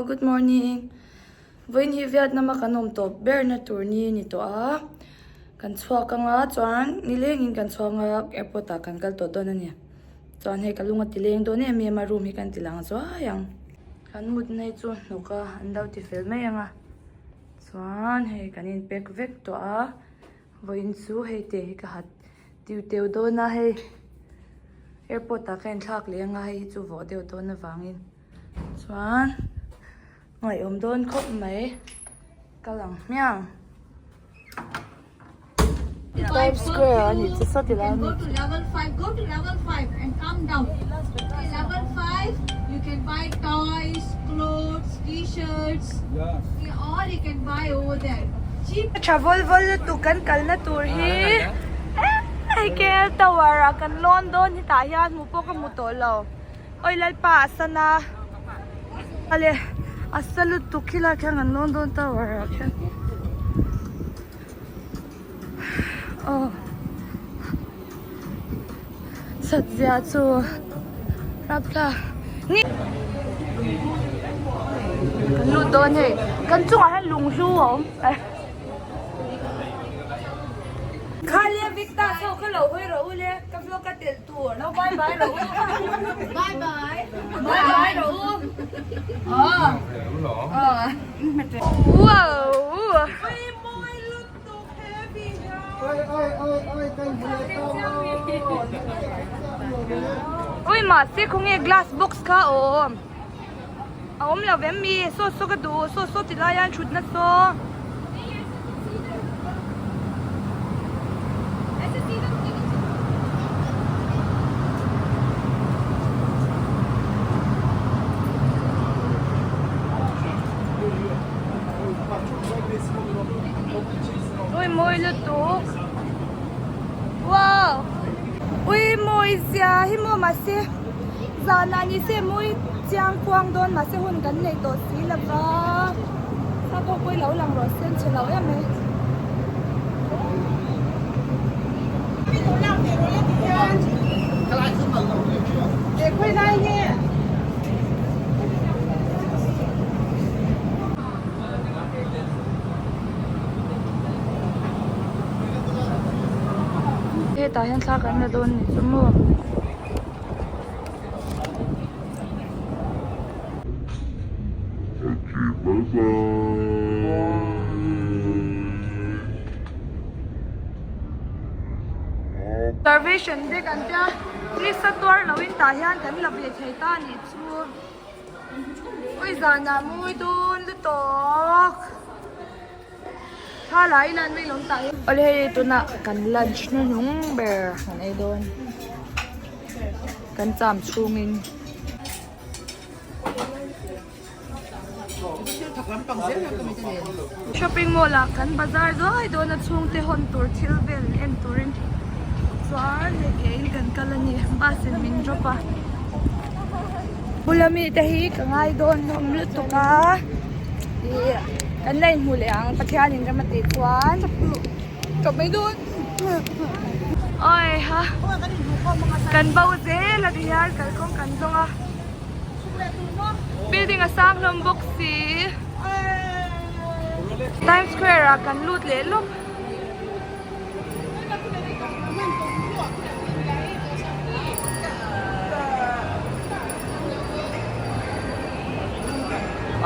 Hello, good morning. Vawiin hi Vietnam a kan awm tawp ber na tur ni a ni tawh a. Kan chhuak anga chuan nilengin kan chhuak anga airport ah kan kal tawh dawn a ni. Chuan hei ka lung a ti leng dawn em em a room hi kan ti lang zuai ang. Kan mutna hi chu hnawk a an lo ti fel mai anga chuan hei kan in pack vek tawh a vawiin chu hei te hi ka hat tiu teu dawn a hei airport ah ka inthlak leh anga hei hi chu vawh deuh dawn avangin chuan ngaihawm dawn khawp mai kal ang hmiang. Times Square a nih chu sawti lai a ni. Tha vawl vawl lutuk kan kalna tur hi hei KL Tower ah kan lawn dawn hetah hian hmuh pawh ka hmu tawh lo awi Lalpa a sana ale a sa lutuk khilai khian kan lawn dawn tower ah khian. Aw sat zia chu rapthlak ni kan lut dawn hei kan chungah hian lunghlu a awm Khalia Victor ho kha lo hawi rawh u le ka vlog a telh tur lo bye bye rawh u bye bye bye bye rawh u aw aw wow Ui mahse khawnge glass box kha a awm a awm lo vem mi saw saw ka duh saw saw ti lai hian thutna saw. Ui mawi lutuk wow ui mawi zia hi maw mahse zanah ni se mawi chiang kuang dawn mahse hun kan nei tawh si lo va sap ho pawh i lo lang rawh se an chhe lo em mai. Hetah hian thla kan la dawn ni chu maw. Observation deck an tia nisa tuar lo in tah hian kan la ve thei ta a nih chu. Ui zanah mawi dawn lutuk thla la ila an mai lawm tah hi. Awle hei tunah kan lunch hnuhnung ber kan ei dawn kan cham chhungin. Shopping mall ah kan bazar duai dawn a chhungte hawn tur thil vel en turin chuan hei ke in kan kal a ni bus in min drop a bula mi te hi ka ngai dawn hlawm lutuk a ih kan la inhmu leh ang Pathian in ram a tih chuan ka mai dawn awi ha kan bo zel a ti hian kalkawng kan zawng a. Building a sang hlawm bawk si. Times Square ah kan lut leh lawk.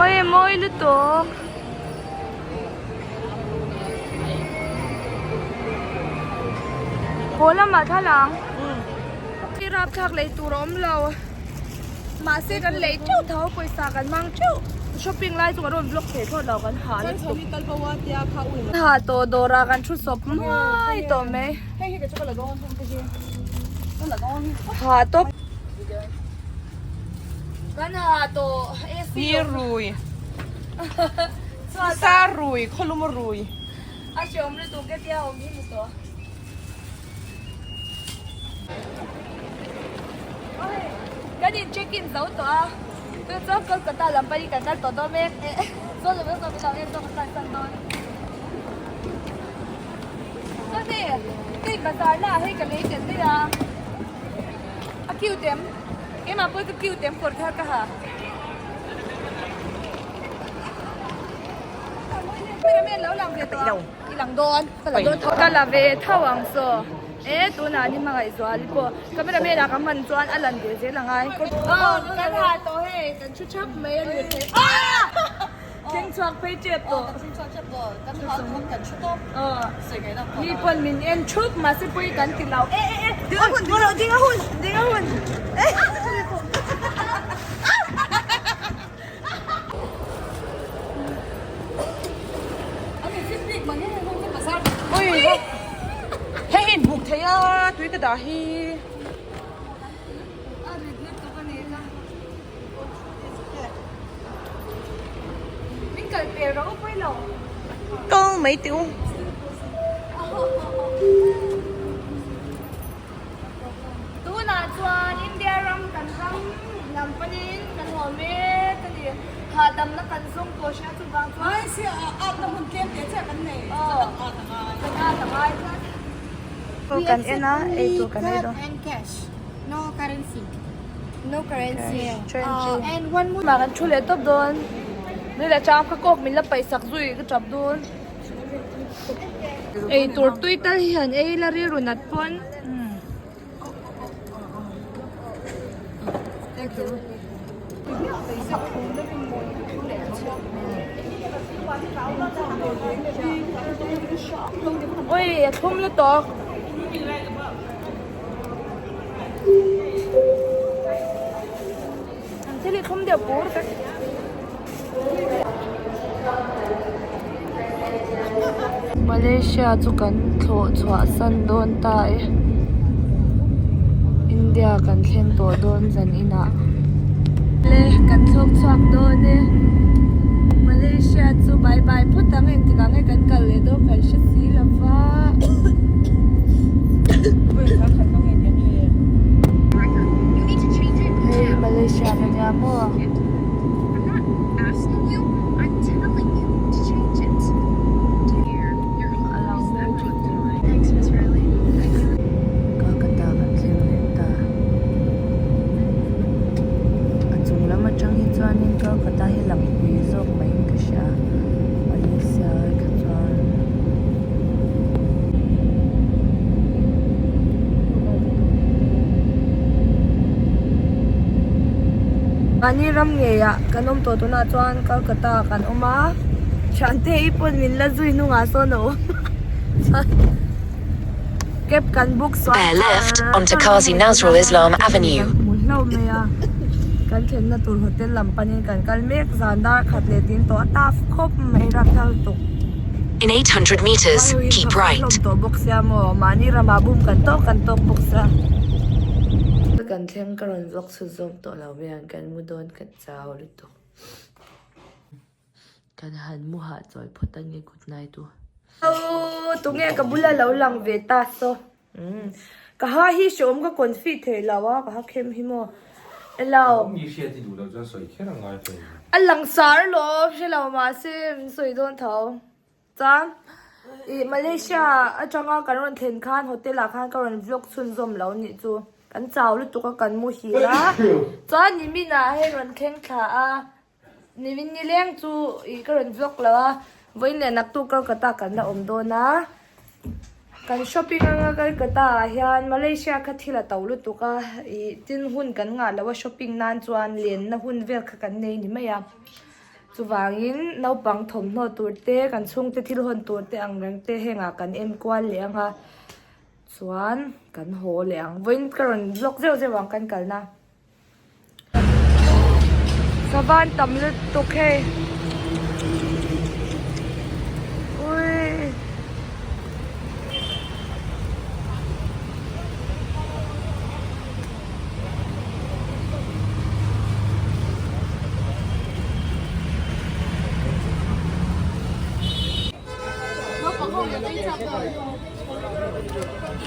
Oi mawi lutuk. Haw lamah thla lang. Rapthlak lei tur a awm lo. Mahse kan lei teuh tho pawisa kan hmang teuh shopping lai chu kan rawn vlog thei thlawt lo kan hah lutuk hah tawh dawrah kan thu sawp mai tawh mai hah tawp kan hah tawh AC Ni rui sa rui khawlum rui a hreawm lutuk ka tia awm hi ni tawh. Kan in check in zo tawh a chu chuan Kolkata lam panin kan kal tawh dawn mek e zawn lo zawk zawk em zawk ka kalsan dawn chuan hei hei bazar lah hei ka lei tel daih a a cute em keimah pawh hi ka cute em kawr thar ka ha. ve tawh ang. I lang dawn. Ka la dawn tho. Ka la ve tho ang saw. E tunah ni hmangaih zuali pawh cameraman ah ka hman chuan a lan ve zel angai. Aw kan ha tawh hei kan thu thap mai a ni thei. Thleng chhuak phei tep tawh. Kan thleng chhuak tep tawh. Kan ha chuan kan thu tawp. Mi pawn min en thup mahse pui kan ti lo. E e e ding a hun ding a ding a hun ding a hun. Ui hei in buk thei a tui ka dah hi. A rit lutuk a ni kha. Min kal pel rawh u pui lo. Kal mai teh u. Tunah chuan India ram kan ram lam panin kan haw mek a ni. Hahdamna kan zawng tawh hria chuvang chuan. Malaysia ah atna hmun tlem teh chiah kan nei. Aw kan at a ngai tlat. We Kan accept en a only ei tur kan ei card dawn. and cash. No currency. No currency. Cash, change. And one more. Mah kan thu leh tawp dawn. Ni leh chang ka kawk min la paih sak zui ka tap dawn. Ei tur tui tal hi han ei la rilru nat pawn. Ui a thlum lutuk. An thil hi thlum deuh pur vek. Malaysia chu kan thlawh chhuah san dawn ta e. India kan thleng tawh dawn zan inah. Le kan thlawk chhuak dawn e. Malaysia chu bye bye phawt ang engtik ah nge kan kal leh dawn kan hre si lo va. Hei Malaysia ka nia maw? A lang ber chu Kolkata kan thleng leh ta. A chung lam atang hi chuanin Kolkata hi lang pui zawk maiin ka hria Malaysia kha chuan. Mahni ram ngeiah kan awm tawh tunah chuan Kolkata ah kan awm a, thiante hi pawn min la zui hnungah sawn a awm chuan cab kan book sual Bear left onto Qazi Nazrul Islam Avenue. Kan hmu hlauh mai a, kan thlenna tur hotel lam panin kan kal mek zan dar khat leh tin tawh a taf khawp mai ram thar tuk. In 800 meters, keep right. Hlawm tawh bawk sia maw, mahni ramah bum kan tawk kan tawk bawk sia. Kan thleng ka rawn vlog chhut zawm tawh lo mai ang, kan mu dawn ka chau lutuk. Kan han mu hah chawi phawt ange good night u. Aww tunge ka bula lo lang ve ta saw. Umm ka ha hi hreawm ka confi thei lo a ka ha khem hi maw elo. Mi hriat i duh loh chuan sawi kher a ngai thei. A langsar lawm hre lo mahse min sawi dawn tho. Chuan ih Malaysia atanga kan rawn thlen khan hotel ah khan ka rawn vlog chhunzawm lo nih chu kan chau lutuk a kan muhil a chuan nimin ah hei rawn thleng thla a nimin nileng chu ih ka rawn vlog lo a vawiin leh naktuk Kolkata kan la awm dawn a kan shopping anga Kolkata ah hian Malaysia kha thil a to lutuk a ih tin hun kan ngah lo a shopping nan chuan lenna hun vel kha kan nei ni mai a. Chuvangin naupang thawmhnaw tur te, kan chhungte thil hawn tur te ang reng te hengah kan en kual leh ang a, chuan kan haw leh ang. Vawiin ka rawn vlog zeuh zeuh ang kan kalna. Savan tam lutuk hei. Ui.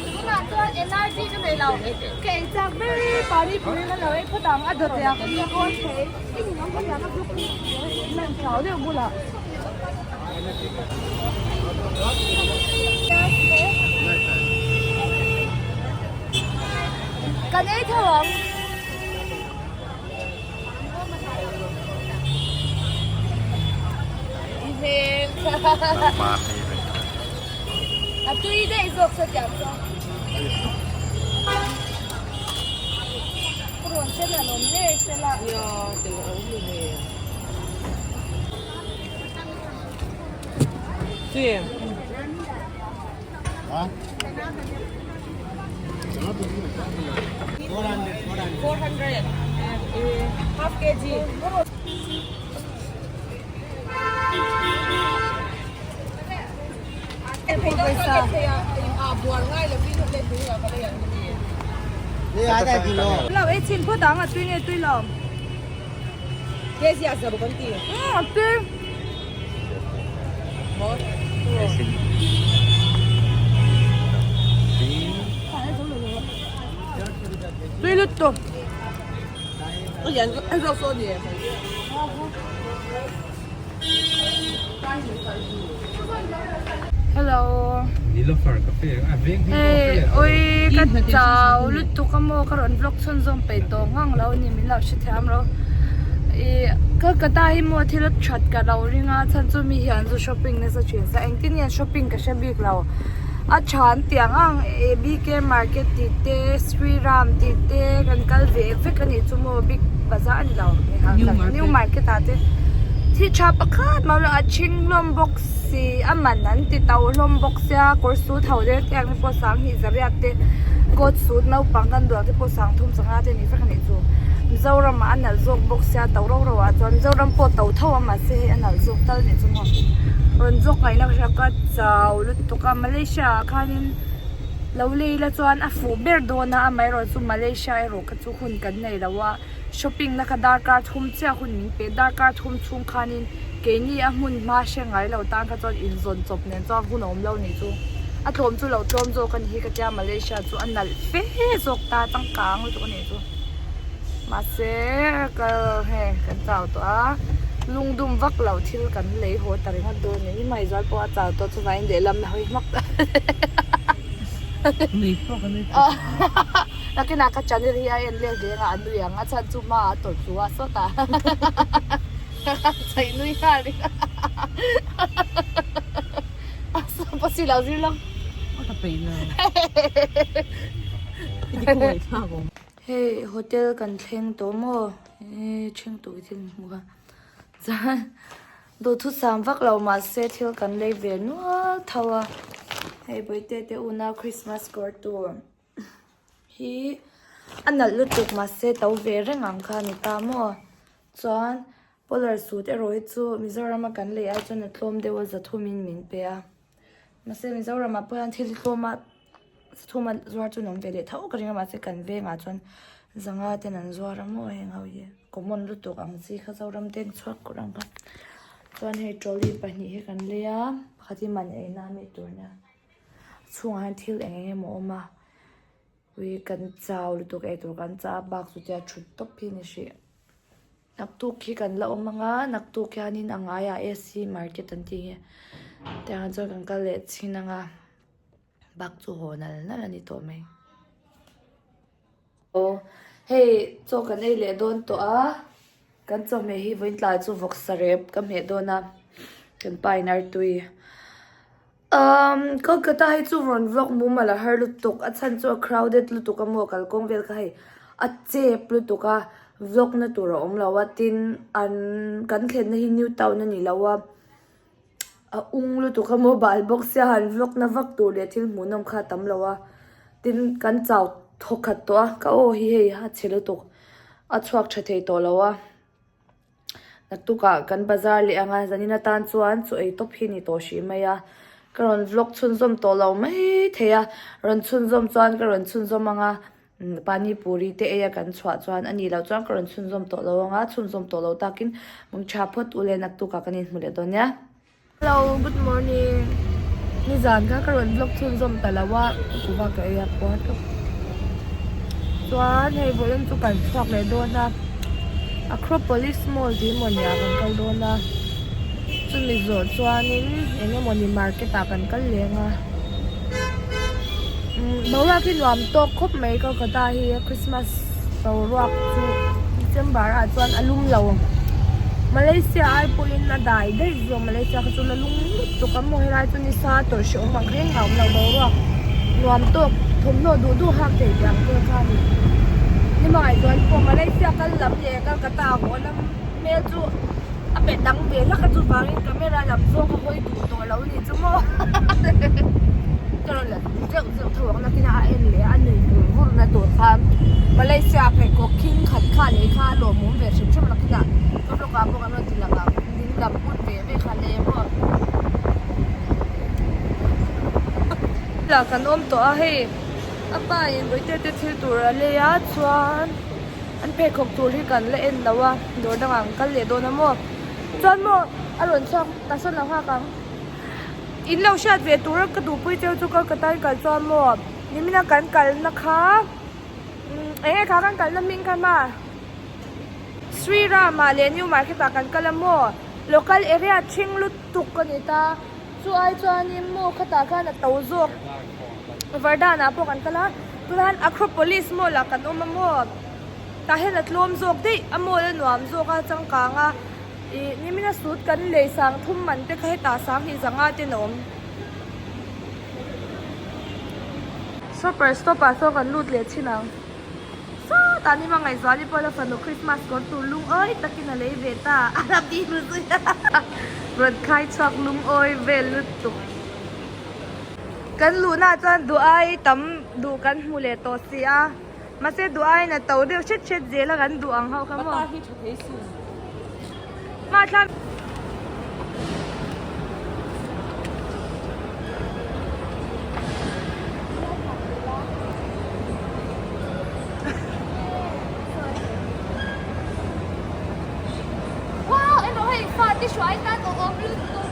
Tunah chuan energy ka nei lo ka ei chak ber pani puri ka lo ei phawt ang a dawt leh a ka kawn thei eng ang ka lian a blue lan chau deuh bulah. Kan ei tho ang. A tui daih zawk saw tiang chuan. Rawn sen an awm ngei sela. Nia tel a awm lo ve. Tui em? 400 half kg. Lo ei chhin phawt ang a tui nge tui lo. A tui. Tui lutuk. Hello. Hey, oi ka chau lutuk a maw ka rawn vlog chhunzawm peih tawh ngang lo a ni min lo hrethiam ro. Ih Kolkata hi maw thil a that ka lo ring a chhan chu mi hian zu shopping nasa thin sa engtin nge shopping ka hre bik lo. A tha an tih ang ang BK market tih te Sri Ram tih te kan kal ve vek a nih chu maw big bazaar a ni lo new market ah te thil tha pakhat mai a chhing hlawm bawk si a man an ti to hlawm bawk sia kawr sut ho te tiang te pawh sanghnih zariat te coat suit naupang kan duh ang te pawh sangthum sangha te a ni vek a nih chu Mizoram ah a nalh zawk bawk sia to ro ro ah chuan Mizoram pawh to tho a mahse hei a nalh zawk tal a nih chu maw rawn zawk ngaihna ka hria ka chau lutuk a Malaysia ah khanin lo lei la chuan a fuh ber dawn a amaherawhchu Malaysia erawh kha chu hun kan nei lo a shopping na kha darkar thum chiah hun min pe darkar thum chhung khanin keini a hmun hma hre ngai lo tan kha chuan inzawn chawp nen chuan hun a awm lo nih chu a tlawm chu lo tlawm zawk a ni hi ka tia Malaysia chu a nalh fe zawk ta changkang lutuk a nih chu mahse ka hei kan chau tawh a lungdum vak loh thil kan lei haw ta ringawt dawn a ni hmaizual pawh a chau tawh chuvangin lehlam na hawi hmak ta Nakinah ka channel hi a en leh reng a, a nui ang a chhan chu hma ah a tawlh tlu a sawtah ka chhaih nui nghal reng a a sawp a si lo zir lo. Hei hotel kan thleng tawh maw e thleng tawh hi thil hmuh kha chuan duhthusam vak lo mahse thil kan lei ve nual tho a hei bawihte te una christmas kawr tur. Hi a nalh lutuk mahse to ve reng ang kha a ni ta maw chuan polar suit erawh hi chu Mizoram a kan lei ai chuan a tlawm deuh a zathum in min pe a mahse Mizoram ah pawh hian thil tlawm a zathum a zuar chu an awm ve leh tho ka ring a mahse kan vengah chuan zanga ten an zuar a maw heng ho hi common lutuk ang chi kha Zoram te an chhuak kur ang kha chuan hei trolley pahnih hi kan lei a pakhat hi man ei na ami tur nia. chhungah hian thil eng eng emaw a awm a ui kan chau lutuk eitur kan chah a bak chu tia thut tawp hi a ni hrih naktuk hi kan la awm ang a naktuk hianin a ngaiah A_C market an tih hi tiang chuan kan kal leh chhin ang a bak chu haw nal nal a ni tawh mai. Aw hei chaw kan ei leh dawn tawh a kan chawhmeh hi vawiin tlai chu vawksa rep ka hmeh dawn a kan pa in artui umm Kolkata hi chu rawn vlog mumal a har lutuk a chhan chu a crowded lutuk a maw kalkawng vel kha hei a chep lutuk a vlog na tur a awm lo a tin an kan thlenna hi new town a ni lo a. A ung lutuk a mobile bawk sia han vlog na vak tur leh thil hmuhnawm kha a tam lo a tin kan chau thawk khat tawh a ka aw hi hei a chhe lutuk a chhuak tha thei tawh lo a naktukah kan bazar leh ang a zanin atan chuan chaw ei tawp hi a ni tawh hrih mai a ka rawn vlog chhunzawm tawh lo mai thei a rawn chhunzawm chuan ka rawn chhunzawm ang a. Pani puri te ei a kan chhuah chuan a nih loh chuan ka rawn chhunzawm tawh lo ang a, chhunzawm tawh lo takin mung tha phawt u le naktukah kan inhmu leh dawn nia. Hello, good morning. Nizan kha ka rawn vlog chhunzawm ta lo a, kuva ka ei a puar tawp. Chuan hei vawiin chu kan chhuak leh dawn a, Acropolis Mall tih emaw nia kan kal dawn a, chumi zawh chuanin eng emaw ni market ah kan kal leng a. Boruak hi nuam tawk khawp mai Kolkata hi Christmas boruak chu December ah chuan a lum lo. Malaysia ai pawhin a dai daih zawk Malaysia kha chu la lung lutuk a maw helai chu nisa tawrh hrehawm ang reng a awm lo boruak nuam tawk thawmhnaw duh duh hak theih tih ang tur kha a ni. Ni hmangaih chuan pawh Malaysia kal lam leh Calcutta haw lam hmel chu a pe dang ve hlak a chuvangin camera lam zawng a hawi duh tawh lo a ni chu maw ka rawn la zeuh zeuh tho ang nakin a en leh a nui vur vur na tur khan Malaysia pheikhawk khing khat kha leh kha a lawmawm ve hrim hrim nakin ah ka vlog ah pawh kan rawn ti lang ang ding lam hun ve ve kha leh maw lah kan awm tawh a hei a pa in bawihte te thil tur a lei a chuan. An pheikhawk tur hi kan la en lo a, dawr dangah an kal leh dawn a maw? Chuan maw a rawn chhuak ta sawn lo nghak ang. In lo hriat ve tur a ka duhpui cheu chu Kolkata in kal chuan maw nimina kan kalna kha umm eng nge kha kan kalna hming kha hma Sri Ram ah leh New Market ah kan kal a maw local area ṭhing lutuk a ni ta chu ai chuanin maw khatah khan a to zawk Vardhan ah pawh kan kal a tunah hian Acropolis mall ah kan awm a maw tah hian a tlawm zawk daih a mall a nuam zawk a changkang a ih nimina suit kan lei sang thum man te kha hetah sang hnih zanga ten a awm super stop ah sawn kan lut leh thin ang sawtah ni hmangaih zuali pawh la fanu Christmas kawr tur lungawi takin a lei ve ta a la bik zui rawn khai chhuak lungawi vel lutuk. Kan luhna chuan duh ai tam duh kan hmu leh tawh si a, mahse duh aiin a to deuh hret hret zel a kan duh ang ho kha maw. Bata hi tha thei su. Mah thla. Wow, erawh hei fate hruai tan awm lutuk.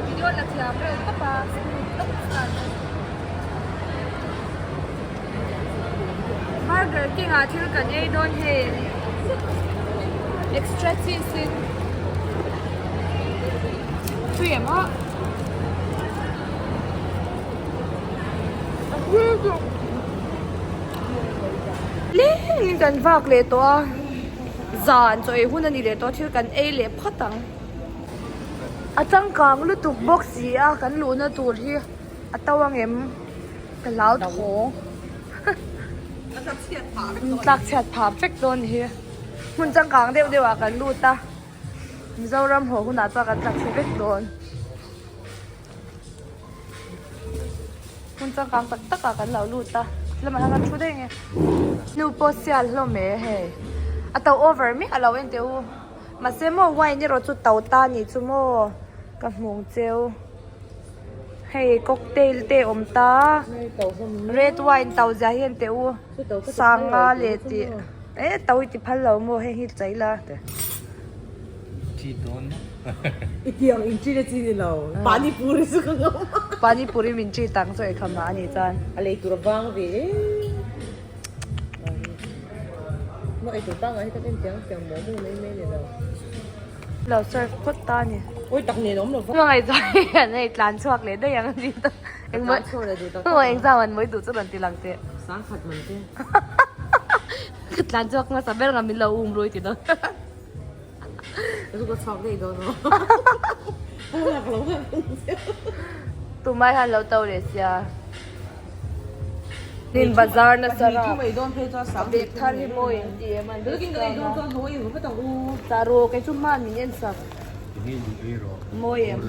Video la thiam reuh tawp a smooth tawp chuan Burger King ah thil kan ei dawn hei extra cheese in tui em aw. Tlem kan vak leh tawh a zan chaw ei hun a ni leh tawh a thil kan ei leh phawt ang a changkang lutuk bawk si a kan luhna tur hi a to ang em ka hlau thaw tlak chhiat phah vek dawn hi hmun changkang deuh deuh ah kan lut a Mizoram haw hunah chuan kan tlak chhe vek dawn. Hmun changkang tak tak ah kan lo lut a lamah hian kan thu daih nge nu pawh sial hlawm e hei a to over miah lo en teh u mahse maw wine erawh chu to ta a nih chu maw ka hmuh ang cheu hei cocktail te a awm ta red wine to zia hi en teh u sanga leh tih eh to i ti phal lo maw heng hi chei la. Chi dawn I tiang in chi na chi ni lo. Pani puri chu ka ngam. Pani puri min chi tang chu eikham ah a ni chuan. A lei tur a vang ve e. Mo ei tur pangngai hi kan en tiang tiang maw maw mai mai ni lo. Lo serve phawt ta a ni. Oi tak nen awm lo va. Hmangaih chuan hian hei tlan chhuak leh daih ang a ni ta. Tlan chhuak leh duh tak. Exam an mawi duh chu rawn ti lang teh. Sangkhat man te. Ka tlan chhuak hmasa ber ang a min lo um rui ti dawn. Ka chhuak daih dawn aw. Tumai han lo to leh sia. Nin bazar nasa ra. Bag thar hi mawi an ti em an discount a. Taro kei chu hman min en sak. Mawi em.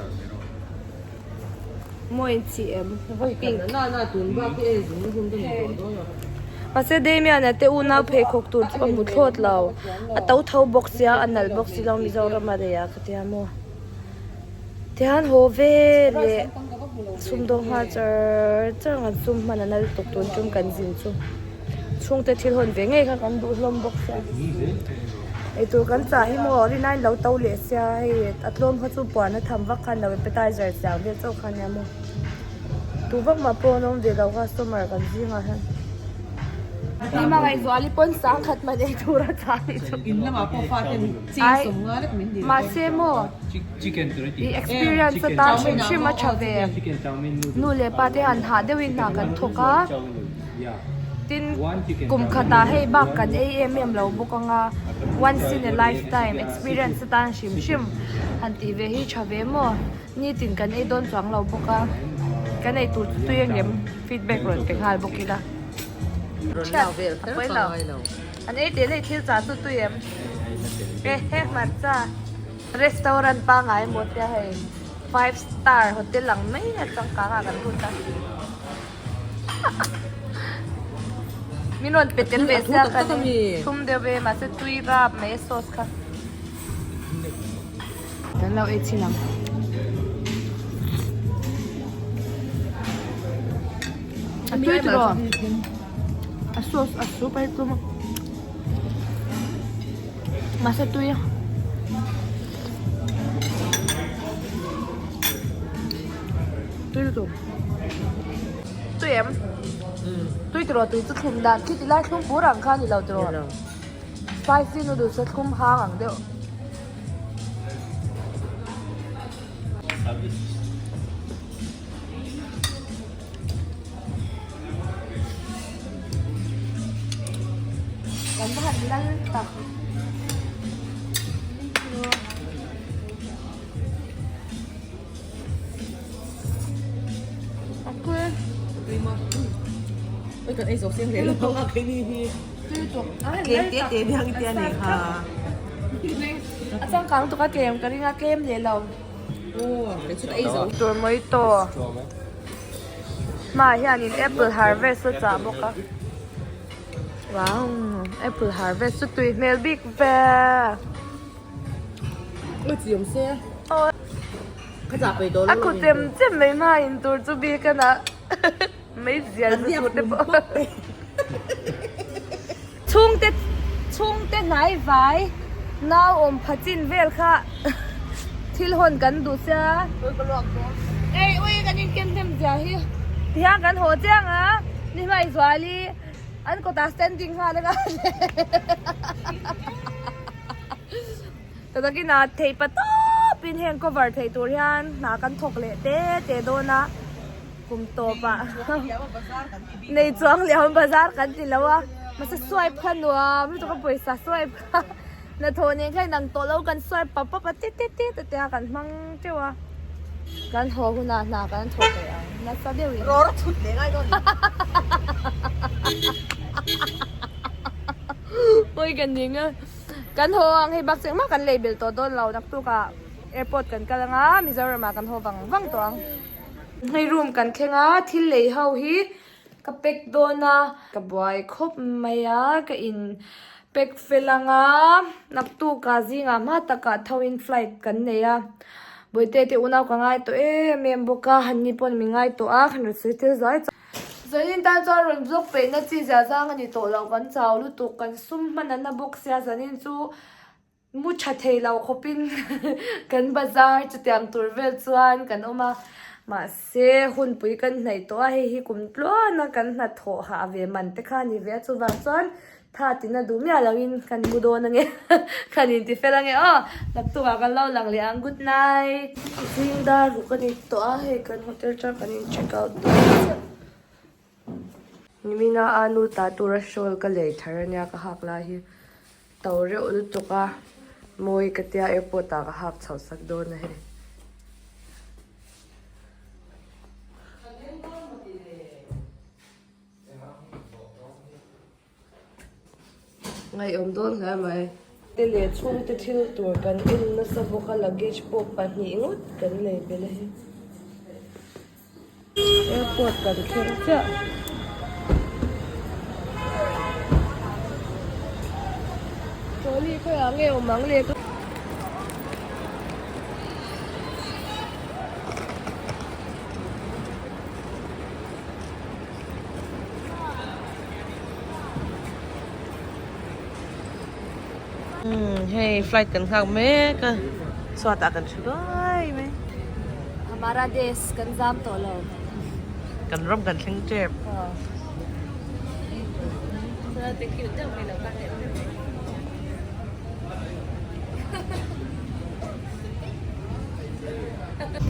Mawi an ti em. Pink. Mahse Damian-a te unau pheikhawk tur chu ka hmu thlawt lo. A to tho bawk sia, a nalh bawk si lo Mizoram a rei a ka tia maw. Tihian haw ve leh sumdawng nghal char char ang an sum hman a nal tuk tun tum kan zin chu. Chhungte thil hawn ve ngei kha kan duh hlawm bawk sia. Eitur kan chah hi maw rinaiin lo to leh sia hei a tlawm kha chu puan a tham vak khan lo appetizer chiang vel chauh kha nia maw. Tu vak mah pawh an awm ve lo customer kan zingah hian. Ni Mangaihzuali pawn sangkhat man eitur a chah anih chu. In lamah pawh faten ching sawm nga lek min dil dawn. Mahse maw i experience atan hrim hrim a tha ve. Nu leh pa te han hah deuhin hna kan thawk a. Tin, kum khatah hei bak kan ei em em lo bawk ang a, once in a lifetime experience atan hrim hrim han tih ve hi tha ve maw? Nitin kan ei dawn chuang lo bawk a, kan ei tur chu tui angem feedback rawn pe nghal bawk ila. Thiat a pawi lo. An ei teh leh thil chah chu tui em? Ehe hmarcha restaurant pangngai maw tia hei five star hotel ang mai a changkang ah kan lut a. Min rawn pe tel ve sia ka ni thum deuh ve mahse tui rap mai a sauce kha. Kan lo ei chin ang. A tui tiraw? A sauce a soup a tlum a. Mahse tui a. Tui lutuk. Tui em? Tui tiraw tui chu thlum dan khi ti lai thlum pur ang kha ni lo tiraw? Spicy noodles a thlum hang ang deuh. Kan va han lal tak. Kan ei zawk seng hle lo a keini hi. Tlem te te biang te ani kha. A changkang tuk a tlem ka ring a tlem leh lo. Aw kei chu ka ei zo. Tur mai tawh. Hmaah hianin apple harvest a chah bawk a. Wow apple harvest chu tui hmel bik ve. A khu chem chem mai hma in tur chu bik a nah mai zial chu tur te pawh chhungte chhungte hnai vai nau awm pha chin vel kha thil hawn kan duh sia ei ui kan inken hnem zia hi tihian kan haw chiang a ni hmai zuali an kawtah standing nghal anga. Tatakin a thei pa tawpin heng cover thei tur hian hna kan thawk leh te te dawn a kum tawpah nei chuang liam bazar kan ti lo a mahse swipe kha nuam lutuk a pawisa swipe kha hnathawh nen khan inang tawh lo kan swipe pap pap a tit tit tit a tia kan hmang teuh a kan haw hunah hna kan thawk leh ang nasa deuhin. Pawi ka ning a kan haw ang hei bak cheng mah kan lei belh tawh dawn lo naktuk ah airport kan kal anga Mizoram ah kan haw vang vang tawh ang. Hei room kan thleng a thil lei ho hi ka pack dawn a ka buai khawp mai a ka in pack fel anga naktuk ah zingah hma takah tho in flight kan nei a bawihte te unau ka ngai tawh em em bawk a han ni pawn min ngai tawh a kan rawn sawi tel zuai chuan. Zanin tan chuan rawn vlog peihna chi zia zang a ni tawh lo, kan chau lutuk, kan sum hman a na bawk sia, zanin chu mu tha thei lo khawpin kan bazar chutiang tur vel chuan kan awm a, mahse hunpui kan hnaih tawh a, hei hi kum tluana kan hnathawh hah ve man te kha a ni ve a, chuvang chuan Tha tina duh miah loin kan mu dawn ange kan inti fel ange aw naktukah kan lo lang leh ang good night. Zing dar ruk a ni tawh a hei kan hotel tang kan in check out dawn chiah. Nimina a nu ta tura shawl ka lei thar ania ka hak lai hi to reuh lutuk a mawi ka tia airport ah ka hak chhoh sak dawn a hei. Ngaihawm dawn hle mai. Te leh chhungte thil tur kan en nasa bawk a luggage pawh pahnih ngawt kan nei belh a hei. Airport kan thleng chiah. Trolley khawiah nge awm ang le. Hei flight kan nghak mek a, chhuatah kan thu duai mai. Hamara desh kan zam tawh lo. Kan ram kan thleng tep.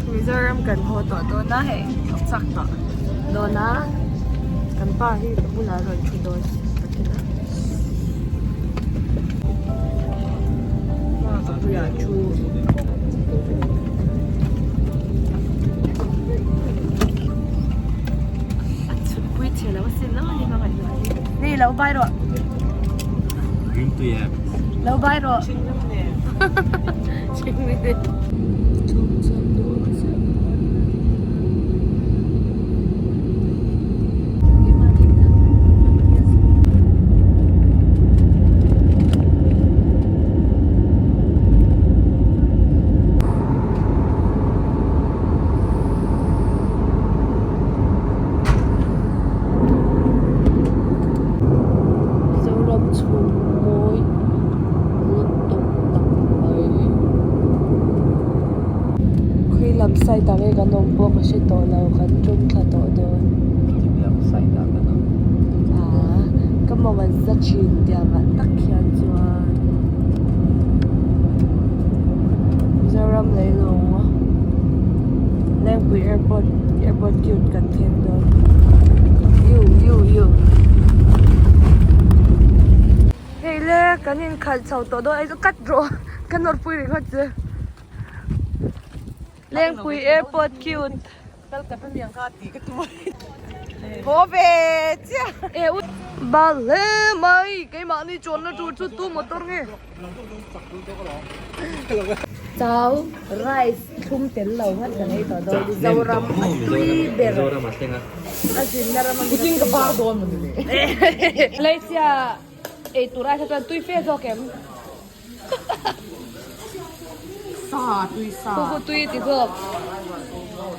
Mizoram kan haw tawh dawn a hei chak tawh dawn a kan pa hi ka bulah a rawn thu dawn ka ti a pa ka bulah a thu. A chhunpui chhe lo asin lo ani ka ngaihtuah hi. Ni lo bai rawh. Rimtui em? Lo bai rawh. Mizoram chhung mawi lutuk tak mai. Khawi lam side ah nge kan awm pawh ka hre tawh lo kan tum thla tawh dawn. Khawi lam side ah kan awm. Aa ka mawng an za thin tiang ah tak hian chuan Mizoram leilung Lengpui airport airport cute kan thleng dawn. Yu yu yu. Hei le kan inkhalh chho tawh dawn ai chu cut rawh ka nawr pui ringawt che Lengpui airport cute Haw ve chiah e u bal hle mai keimahni chuanna tur chu tu motor nge chau rice thlum tel lo nghat kan ei tawh dawn Mizoram a tui ber Mizoram a thleng a a zinna ram a Putin ka par dawn maw ni le. Malaysia ei tur ai kha chuan tui fe zawk em? Sa tui sa. Khuku tui ti zawk.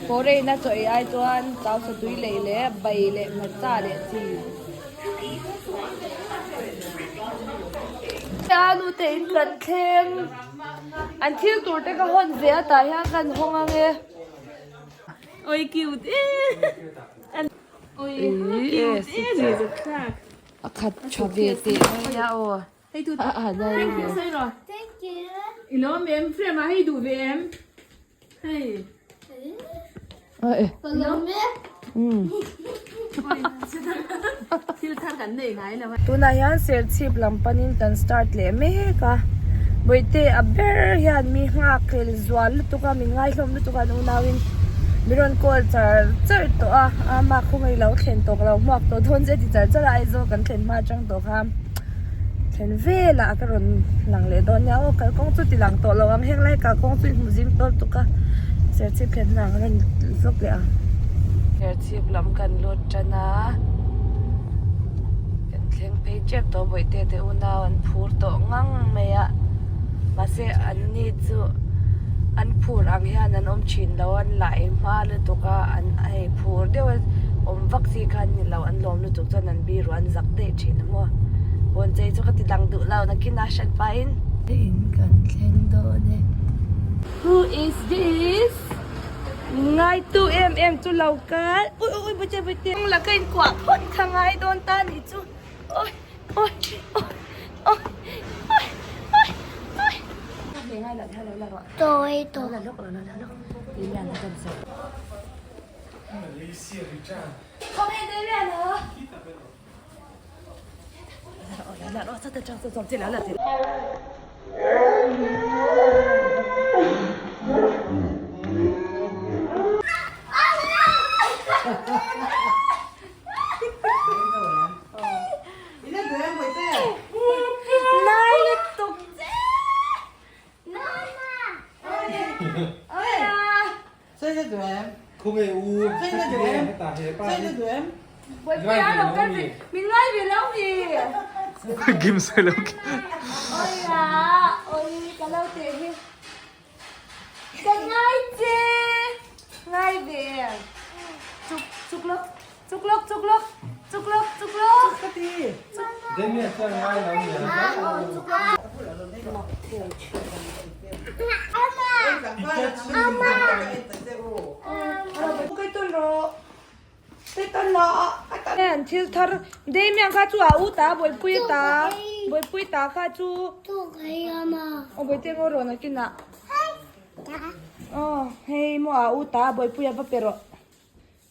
Foreign a chaw ei ai chuan chau sa tui lei leh bai leh hmarcha leh chi. A nute in kan thleng. An thil tur te ka hawn ve a tah hian kan hawng ang e. Oi cute e. Oi cute e ni zet thlak. A khat tha ve teh mai a aw. Hei tu A a dai Thank you sawi rawh. Thank you. I lawm em frame ah hei duh ve em. Hei. A e. Ka lawm e. Thil thar kan nei ngai lo a. Tunah hian serchhip lam panin kan start leh mek a. Bawihte a ber hian mi nghak hlel zual lutuk a min ngaihlawm lutuk a an unauin mi rawn call char char tawh a ama khawngaih lo thlen tawk lo hmuak tawh dawn che ti char char a Aizawl kan thlen hma atang tawh kha thlen velah ka rawn lang leh dawn nia aw kalkawng chu ti lang tawh lo ang heng lai kalkawng chu i hmu zing tawl tuk a serchhip thlen hunah ka rawn zawk leh ang. Serchhip lam kan lut tan a kan thleng phei tep tawh bawihte te unau an phur tawh ngang mai a mahse an ni chu an phur ang hian an awm thin lo an lai hma lutuk a an hei phur deuh a awm vak chi kha an ni lo an lawm lutuk chuan an biru an zak daih thin a maw pawn chei chu ka ti dang duh lo nakin a hran pahin. In kan thleng dawn e. Who is this? Ngai tu em em chu lo kal ui ui ui bawihte bawihte. La ka inkuah phawt kha ngai dawn ta ni chu oi oi oi oi oi oi oi. Tawi tawh. Kim sawi lo khi. An thil thar Damian kha chu a u ta buaipui ta buaipui ta kha chu aw buaite ngaw rawn a kinah aw hei maw a u ta buaipui a va pe rawh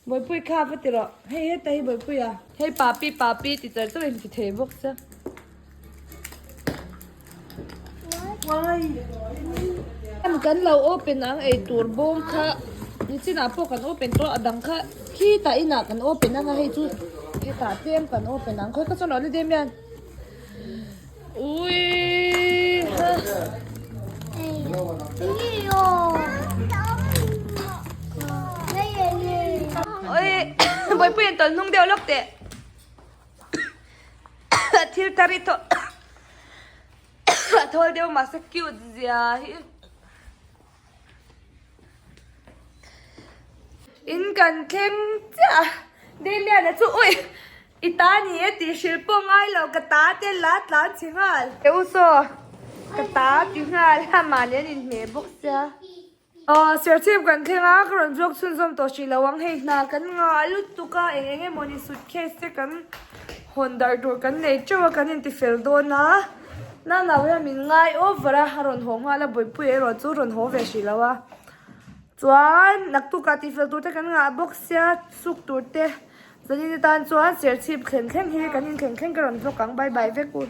buaipui kha a va ti rawh hei heta hi buaipui a hei papi papi ti char char in ti thei bawk che. Kan lo open ang eitur bawm kha nichinah pawh kan open tawh a dang kha khitah inah kan open anga hei chu hetah tlem kan open ang khawi ka chuan holiday hian uii ha. Oi Bawihpuiin tawlh hnung deuh lawk teh. Thil tar hi thaw a thawl deuh mahse cute zia hi in kan thleng chiah a Damian-a chu ui i ta ni e tih hrilh pawh ngai lo ka ta te la tlan chhe nghal u saw ka ta ti nghal a mahni an inhmeh bawk sia. Aw serchhip kan thleng a ka rawn vlog chhunzawm tawh hrih lo ang hei hna kan ngah lutuk a eng eng emawni suitcase te kan hawn darh tur kan nei teuh a kan inti fel dawn a nau hian min ngai over a a rawn haw nghal a buaipui erawh chu rawn haw ve hrih lo a chuan naktukah tihfel tur te kan ngah bawk sia suk tur te zanin atan chuan serchhip thlen thleng hi kan inthleng thleng ka rawn vlog ang bye bye vek u.